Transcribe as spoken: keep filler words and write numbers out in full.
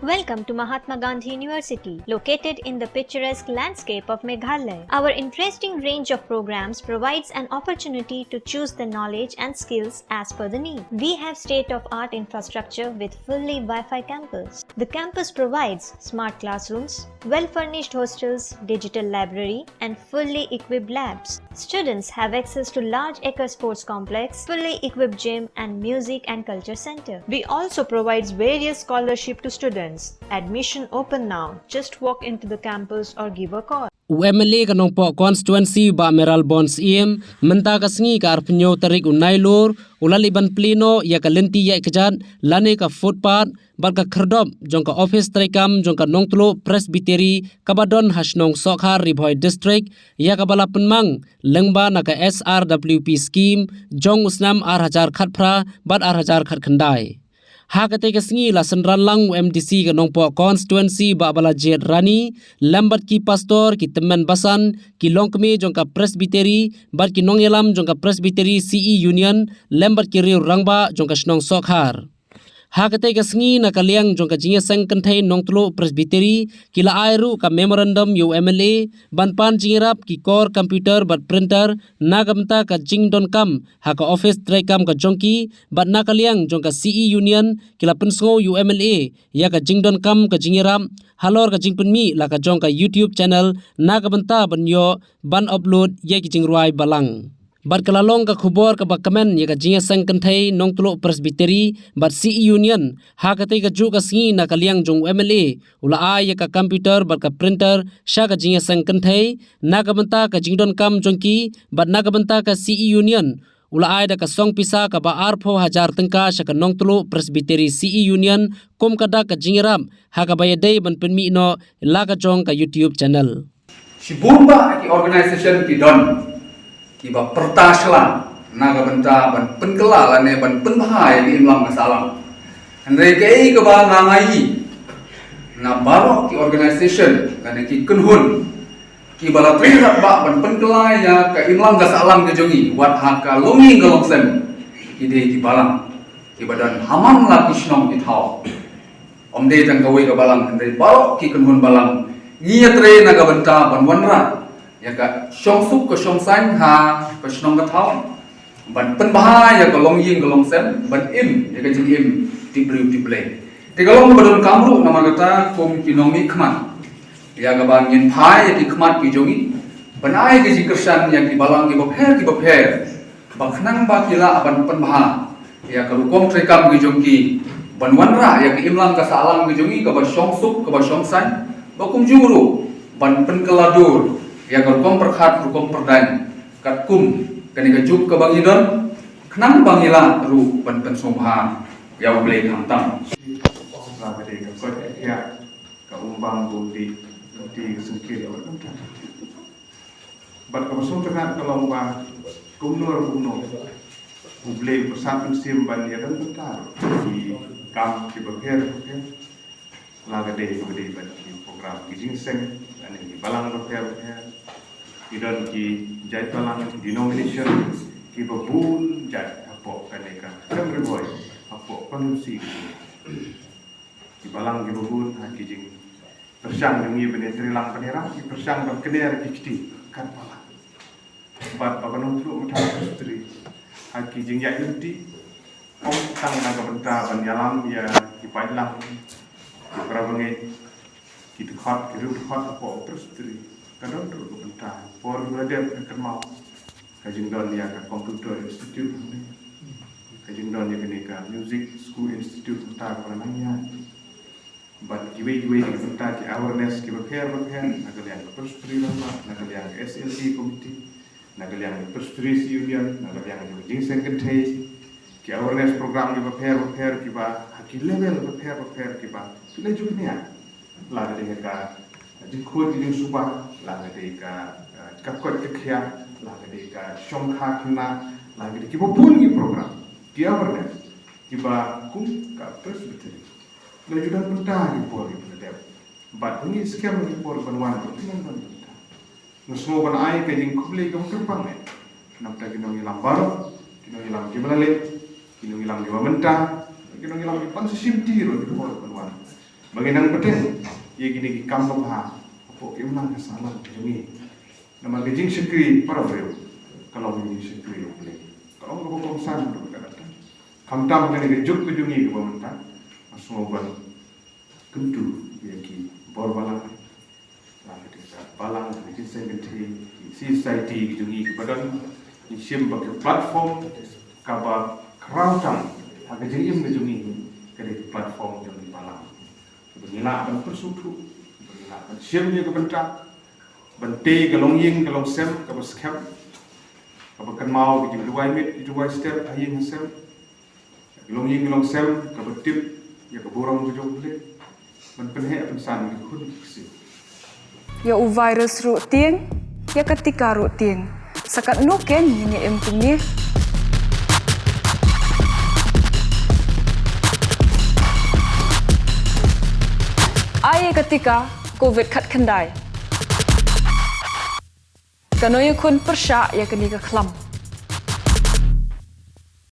Welcome to Mahatma Gandhi University, located in the picturesque landscape of Meghalaya. Our interesting range of programs provides an opportunity to choose the knowledge and skills as per the need. We have state-of-art infrastructure with fully Wi-Fi campus. The campus provides smart classrooms, well-furnished hostels, digital library, and fully equipped labs. Students have access to large acre sports complex, fully equipped gym, and music and culture center. We also provides various scholarship to students. Admission open now. Just walk into the campus or give a call. U M L A ka Nongpoh constituency Bah Mayralborn Syiem mynta ka sngi ka arphew tarik u Nailur u la leit ban plie noh ïa ka lynti ïaid kjat lane ka footpath bad ka khyrdop jong ka office treikam jong ka Nongtluh Presbytery kaba don ha shnong Sohkhar, Ri Bhoi District, ïa kaba la pynmang lyngba na ka S R W P scheme jong u snem ar hajar khatphra bad ar hajar khatkhyndai. Ha katei ka sngi la synran lang u M D C ka Nongpoh constituency Bah Balajied Rani lem bad ki pastor, ki tymmen basan, ki longkmie jong ka Presbytery bad ki nongïalam jong ka Presbytery C E Union lem bad ki riew rangbah jong ka shnong Sohkhar. Ha katei ka sngi na ka liang jong ka jingïaseng kynthei Nongtluh Presbytery ki la ai ruh ka memorandum ïa u M L A ban pan jingïarap ki kor computer bad printer na ka bynta ka jingdonkam ha ka office treikam ka jong ki bad na ka liang jong ka C E Union ki la pynsngew ïa u M L A ïa ka jingdonkam ka jingïarap halor ka jingpynmih la ka jong ka YouTube channel na ka bynta ban ïoh ban upload ïa ki jingrwai balang. Bad ka la long ka khubor kaba kmen ïa ka jingïaseng kynthei Nongtluh Presbytery bad C E Union ha katei ka juh ka sngi na ka liang jong u M L A u la ai ïa ka computer bad ka printer sha ka jingïaseng kynthei na ka bynta ka jingdonkam jong ki bad na ka bynta ka C E Union u la ai da ka song pisa kaba arphew hajar tyngka sha ka Nongtluh Presbytery C E Union kum ka dak ka jingïarap ha kaba ïadei ban pynmih noh la ka jong ka YouTube channel. Shibun bah ki organisation ki don kiba pyrta sha la na ka bynta ban pynkylla lane ban pynbha ïa ki imlang ka sahlang. Hynrei kaei kaba nga ïohi na baroh ki organisation lane ki kynhun kiba la trei rangbah ban pynkylla ïa ka imlang ka sahlang ka jong ngi wat ha ka longïing ka longsem ki dei ki balang kiba don ha man la ki shnong ki thaw. Ym dei tang kawei ka balang hynrei baroh ki kynhun balang ngi ïatrei na ka bynta ban wanrah ïa ka shongsuk ka shongsaiñ ha ka shnong ka thaw ban pynbha ïa ka longïing ka longsem ban im ïa ka jingim tip briew tip Blei. Te ka long kaba donkam ruh namar kata kum ki nongmihkhmat ïa kaba ngin phai ïa ki khmat ki jong ngi ban ai ka jingkyrshan ïa ki balang kiba pher kiba pher ba khnang ba ki lah ban pynbha ïa ka rukom treikam ki jong ki ban wanrah ïa ka imlang ka sahlang ki jong ki kaba shongsuk kaba shongsaiñ ba kumjuh ruh ban pynkylla dur ïa ka rukom pyrkhat rukom pyrdaiñ katkum kane ka juk kaba ngi don khnang ba ngi lah ruh ban pynsngewbha ïa U Blei khamtam. Ka dei ka koit ka khiah ka umbam bumdi bumdi ka sngewkhia. Bad kaba sngewtynnat ka long ba kumno ruh kumno U Blei u pyrshang mynsiem ban ïadon bynta ki kam kiba pher bapher. La ka dei ba ka dei bad ki program ki jingïaseng lane ki balang bapher bapher. Ki don ki jait balang ki denomination kiba bun jait hapoh kane ka Ri Bhoi hapoh konstituensi. Ki balang kiba bun ha ki jingpyrshang jong ngi ban ïatrei lang ban ïarap ki pyrshang ban kner ki kti kat balang. Bad ba ka Nongtluh Mathang Presbytery ha ki jingïaid lynti ym tang na ka bynta ban ïalam ïa ki paidlang ki para bangeit ki dkhot ki riew dkhot hapoh Presbytery. Ka don ruh ka bynta por ba la dep ka kynmaw ka jingdon ïa ka computer institute hangne, ka jingdon ïa kane ka music school institute mynta kaba la nang ïaid. Bad kiwei kiwei ki bynta ki awareness kiba pher bapher na ka liang ka Presbytery rangbah, na ka liang ka S L D committee, na ka liang ka Presbytery Union, na ka liang ka jingïaseng kynthei, ki awareness program kiba pher bapher kiba ha ki level bapher bapher kiba ki la ju kynnoh. La ka dei ka jingkhot ka jingsuba, la ka dei ka, eh, ka koit ka khiah, la ka dei ka shongkha khynnah, la ka dei kiba bun ki program ki awareness kiba kum ka Presbytery la ju don bynta ki por kiba la dep. Bad ngi skhem ki por ban wan ban wan bynta. Nga sngew ban ai ka jingkhublei kaba kyrpang eh na ka bynta ki nongïalam baroh, ki nongïalam kiba la leit, ki nongïalam kiba mynta, ki nongïalam kiba pan shisha ruh ki por ban wan. Ba ngin nang bteng ïa kine ki kam babha hapoh ki imlang ki sahlang ki jong ngi. Namar ka jingshakri para briew ka long ka jingshakri ïa U Blei. Ka long kaba kongsan kaba ka dang. Khamtam kane ka juk ka jong ngi kaba mynta, nga sngew ban kyntu ïa ki bor balang, la ka dei ka balang, ka dei ka seng kynthei, ki society ki jong ngi kiba don, ngi shim ba ka platform kaba khraw tam ha ka jingim ka jong ngi ka dei ka platform jong ki balang. Ba ngi lah ban pynsngewthuh, ba ngi lah ban shim ïa ka bynta, ban tei ka longïing ka longsem kaba skhem, kaba kynmaw ka jingduwai miet ka jingduwai step ha ïing ha sem, ka longïing ka longsem kaba tip ïa ka burom ka jong U Blei, ban pynheh pynsan ïa ki khun ki ksiew. Ïa u virus ruh tieng, ïa ka tika ruh tieng. Sa katno kein ngin ïa im kumne? Ai ïa ka tika Covid khatkhyndai. Kano ïakhun pyrshah ïa kane ka khlam?